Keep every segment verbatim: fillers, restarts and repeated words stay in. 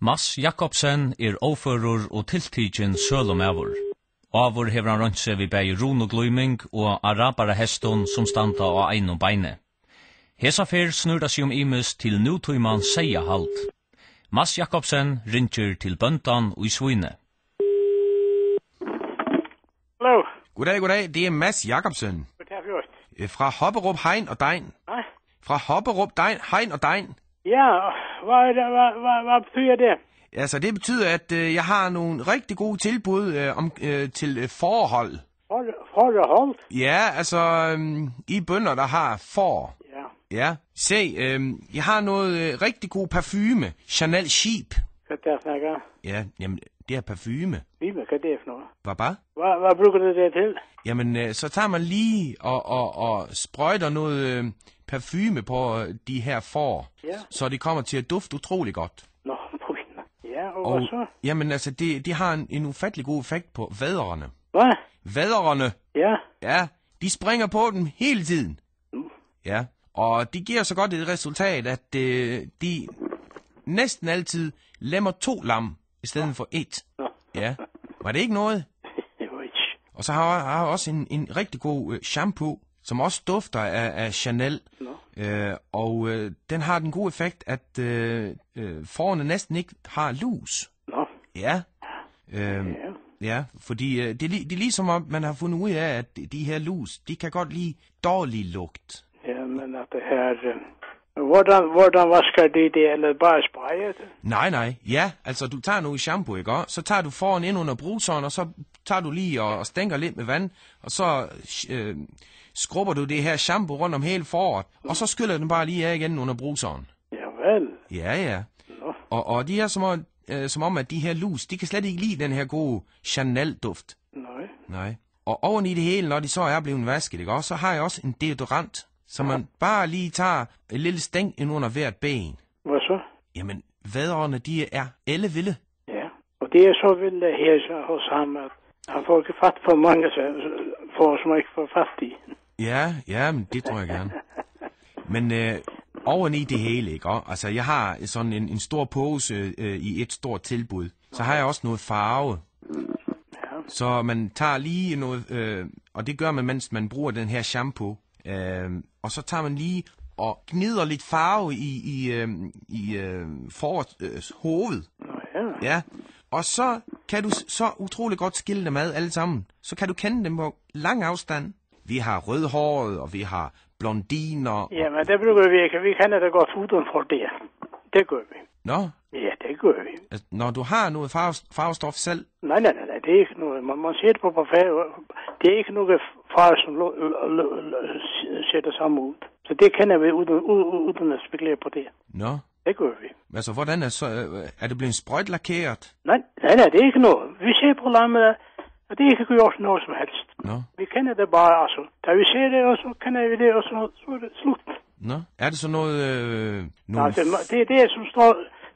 Mads Jakobsen er óførur og tiltikin sølumaður. Áður hevur hann roynt seg við bæði runuglíming og arabarahestum, sum standa á einum beini. Hesa ferð snýr tað seg um ymiskt til nútímans seyðahald. Mads Jakobsen ringir til bóndan í Svínoy. Hallo. Goddag, goddag. Det er Mads Jakobsen. Goddag, Fjord. Øh, fra Hopperup Hegn og Degn. Hvad? Fra Hopperup Degn, Hegn og Degn. Ja, hvad er det, hvad, hvad, hvad betyder det? Altså, det betyder, at, øh, jeg har nogle rigtig gode tilbud, øh, om, øh, til, øh, fårehold. For-, fårehold? Ja, altså, øhm, I bønder, der har får. Ja. Ja. Se, øhm, jeg har noget, øh, rigtig god parfume. Chanel Sheep. Hvad er det, jeg snakker? Ja, jamen, det er parfume. Parfume, hvad er det for noget? Hvad, hvad? Hvad, hvad bruger du det til? Jamen, øh, så tager man lige og, og, og sprøjter noget, øh, parfume på, øh, de her får, ja, så de kommer til at dufte utrolig godt. Nå, på hende. Ja, og, og hvad så? Jamen, altså, det, det har en, en ufattelig god effekt på vadderne. Hvad? Vadderne. Ja. Ja, de springer på dem hele tiden. Mm. Ja, og det giver så godt et resultat, at, øh, de næsten altid lemmer to lam i stedet for et. Nå. Ja, var det ikke noget? Det var ikke. Og så har jeg, har jeg også en, en rigtig god, øh, shampoo, som også dufter af, af Chanel. Nå. Øh, og, øh, den har den gode effekt, at, øh, øh, fårene næsten ikke har lus. Nå. Ja. Øhm, ja. Ja, fordi, øh, det er, li-, det er ligesom om, man har fundet ud af, at de, de her lus, de kan godt lide dårlig lugt. Ja, men at det her, øh, hvordan, hvordan vasker de det, eller bare sprayer det? Nej, nej. Ja, altså, du tager noget shampoo, ikke også? Så tager du fåren ind under bruseren, og så tager du lige og, og stænker lidt med vand, og så, øh, skrubber du det her shampoo rundt om hele fåret, og så skyller den bare lige af igen under bruseren. Ja vel. Ja, ja. Nå. Og, og de er som om, øh, som om, at de her lus, de kan slet ikke lide den her gode Chanel-duft. Nej. Nej. Og oven i det hele, når de så er blevet vasket, ikke også, så har jeg også en deodorant, som man bare lige tager et lille stænk ind under hvert ben. Hvad så? Jamen, vadderne, de er ellevilde. Ja, og det er så vildt, at her så hos ham, at han får ikke fat på mange, så, så får, som ikke får fat i. Ja, ja, men det tror jeg gerne. Men, øh, oven i det hele, ikke? Og, altså, jeg har sådan en, en stor pose, øh, i et stort tilbud. Så har jeg også noget farve. Ja. Så man tager lige noget, øh, og det gør man, mens man bruger den her shampoo. Øh, og så tager man lige og gnider lidt farve i, i, øh, i, øh, forrets, øh, hoved. Nå ja. Ja. Og så kan du s-, så utrolig godt skille dem ad alle sammen. Så kan du kende dem på lang afstand. Vi har rødhårede, og vi har blondiner. Og ja, men det bruger vi ikke. Vi kender det godt uden for det. Det gør vi. Nå? Ja, det gør vi. Altså, når du har noget farve-, farvestof selv? Nej, nej, nej, nej, det er ikke noget. Man, man ser det på, på færge. Det er ikke noget farve, som lo, lo, lo, lo, ser det samme ud. Så det kender vi uden, u-, u-, uden at spekulere på det. Nå? Det gør vi. Altså, hvordan er så, øh, er det blevet sprøjtlakeret? Nej, nej, nej, det er ikke noget. Vi ser på lammet, og det er ikke gjort noget som helst. Nå. Vi kender det bare, altså. Da vi ser det, og så kender vi det, og så, så er det slut. Nå, er det så noget, øh, nogle... Altså, det er det, som står,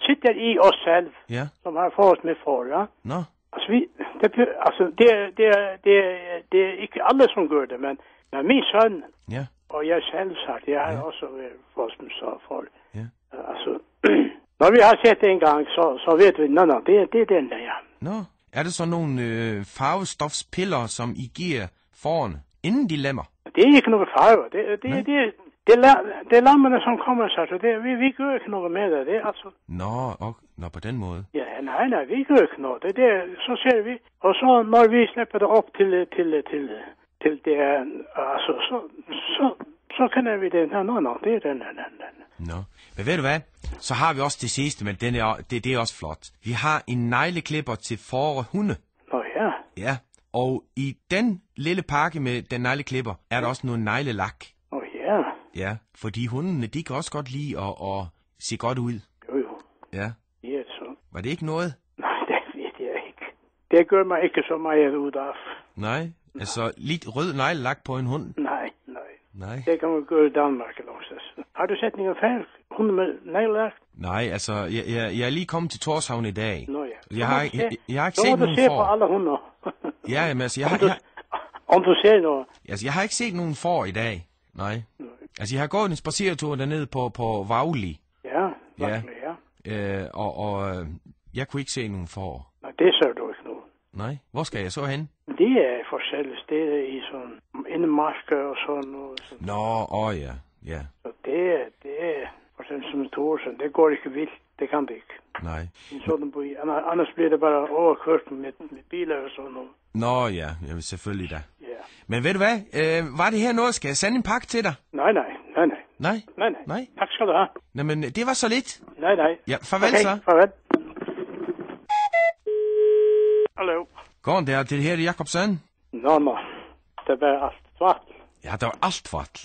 sitter i os selv, ja, som har fået os med for, ja. Nå. Altså, vi, det, altså, det er, det er, det er, det er ikke alle, som gør det, men, men min søn, ja, og jeg selv, sagt, jeg har, ja, også, øh, fået os med så for. Ja. Altså, når vi har set det en gang, så, så ved vi, nå, nå, det er, det er den der, ja. Nå, er det så nogle, øh, farvestofspiller, som I giver fårene, inden de lemmer? Det er ikke noget farve. Det, det, nej, det, det er la-, det er lammene, som kommer sig, så det, vi, vi gør ikke noget med det. Det er altså... Nå, og, nå, på den måde. Ja, nej, nej, vi gør ikke noget. Det, det, så ser vi. Og så, når vi slipper det op til, til, til, til det, altså, så, så, så kender vi det. Nå, nå, nå, det er den, den, den, den. Nå, men ved du hvad? Så har vi også det sidste, men den er, det, det er også flot. Vi har en negleklipper til fårehunde. Nå ja. Ja, og i den lille pakke med den negleklipper, er der også noget neglelak. Nå ja. Ja, fordi hundene, de kan også godt lide at, at se godt ud. Jo, jo. Ja. Ja, så. Var det ikke noget? Nej, det ved jeg ikke. Det gør man ikke så meget ud af. Nej, altså lidt rød neglelak på en hund? Nej, nej. Nej. Det kan man gøre i Danmark eller også. Har du set nogen færge? Hunde med neglelak? Nej, altså, jeg, jeg, jeg er lige kommet til Tórshavn i dag. Nå ja. Jeg har ikke, jeg, jeg har ikke set nogen får. Så må du se på alle hunde. Ja, jamen, altså, jeg har, om du, jeg har, om du ser noget. Altså, jeg har ikke set nogen får i dag. Nej. Nej. Altså, jeg har gået en spaceretur dernede på, på Váli. Ja, ja. Váli, ja. Øh, og, og, øh, Jeg kunne ikke se nogen får. Nej, det ser du ikke nu. Nej, hvor skal jeg så hen? Det er forskelligt. Det er i sådan indmarker og sådan noget. Sådan. Nå, åh ja, ja. Så det er, det er for eksempel som en tur, så det går ikke vildt. Det kan det ikke. Nej. En sådan by. Anna- Annars bliver det bare overkørsel med, med biler og sådan noget. Nå ja, ja, selvfølgelig da. Ja. Men ved du hvad? Øh, var det her noget? Skal jeg sende en pakke til dig? Nej, nej, nej, nej. Nej? Nej, nej. Nej? Tak skal du have. Jamen, det var så lidt. Nej, nej. Ja, farvel Okay, så. Farvel. Hallo. Godmorgen, det er, det her er Jakobsen. Nå, nå. Det var alt svart. Ja, det var alt svart.